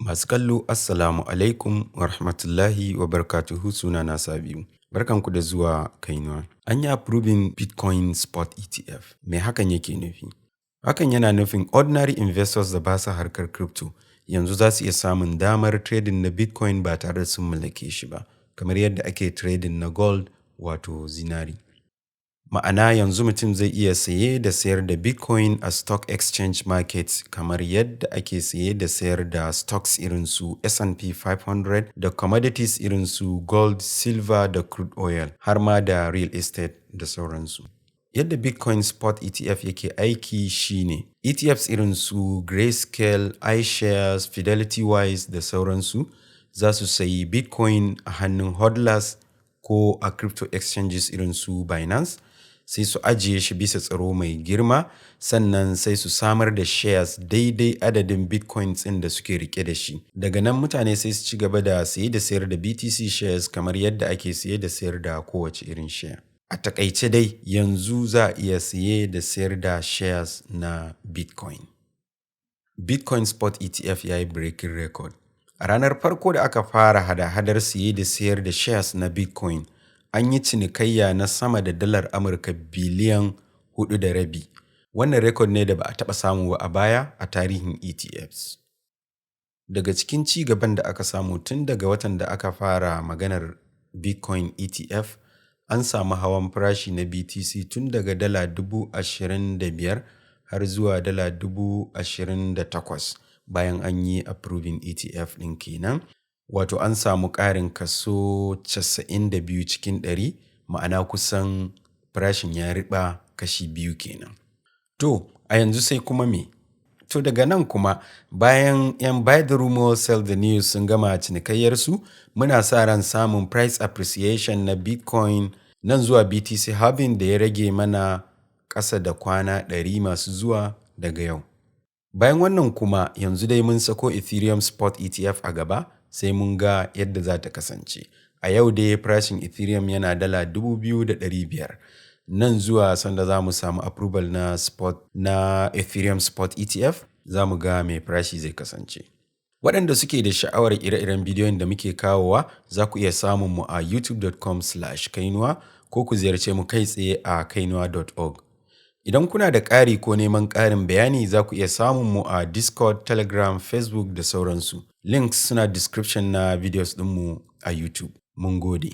Masu kallo, Assalamu alaikum wa rahmatullahi wa barakatuhu. Suna na Sabiu. Barkanku da zuwa Kainuwa. An yi approving Bitcoin Spot ETF. Me hakan yake nufi? Hakan yana nufin ordinary investors da ba su harkar crypto yanzu za su iya samun damar trading na Bitcoin ba tare da sun mallake shi ba, kamar yadda ake trading na gold, wato zinari. Ma'ana, yanzu mutum zai iya saye da sayar da Bitcoin a stock exchange market kamar yadda ake saye da sayar da stocks irin su S&P 500 da commodities irin su gold, silver da crude oil, har ma da real estate da sauransu. Yadda Bitcoin Spot ETF yake aiki shine ETFs irin su Grayscale, iShares, Fidelity Wise da sauransu za su sayi Bitcoin a hannun hodlers ko a crypto exchanges irin su Binance, sai su ajiye shi bisa tsaro mai girma, sannan sai su samar da shares daidai adadin bitcoins ɗin da suke rike da shi. Daga nan mutane sai su ci gaba da saye da sayar da BTC shares kamar yadda ake saye da sayar da kowace irin share. A takaice dai, yanzu za a iya saye da sayar da shares na Bitcoin. Bitcoin Spot ETF ya yi breaking record. A ranar farko da aka fara hada-hadar saye da sayar da shares na Bitcoin, an yi cinikayya na sama da dalar Amurka biliyan 4.5. Wannan record ne da ba a taɓa samu ba a baya a tarihin ETFs. Daga cikin ci gaban da aka samu tun daga watan da aka fara maganar Bitcoin ETF, an samu hawan farashi na BTC tun daga dala 25,000 har zuwa dala 28,000 bayan an yi approving ETF ɗin kenan. Wato an samu ƙarin kaso 92 cikin 100, ma'ana kusan farashin ya riɓa kashi biyu kenan. To, a yanzu sai kuma me? To, daga nan kuma, bayan 'yan buy the rumor, sell the news sun gama cinikayyarsu, muna sa ran samun price appreciation na Bitcoin nan zuwa BTC halving da ya rage mana ƙasa da kwana 100 masu zuwa daga yau. Bayan wannan kuma, yanzu dai mun sako Ethereum Spot ETF a gaba, sai mun ga yadda za ta kasance. A yau dai farashin Ethereum yana dala 2,500. Nan zuwa sanda za mu samu approval na spot na Ethereum Spot ETF, za mu ga me farashi zai kasance. Waɗanda suke da sha'awar ire-iren bidiyon da muke kawowa, za ku iya samun mu a youtube.com/kainuwa ko ku ziyarce mu kai tsaye a kainuwa.org. Idan kuna da ƙari ko neman ƙarin bayani, za ku iya samun mu a Discord, Telegram, Facebook da sauransu. Links suna description na videos ɗinmu a YouTube. Mun gode.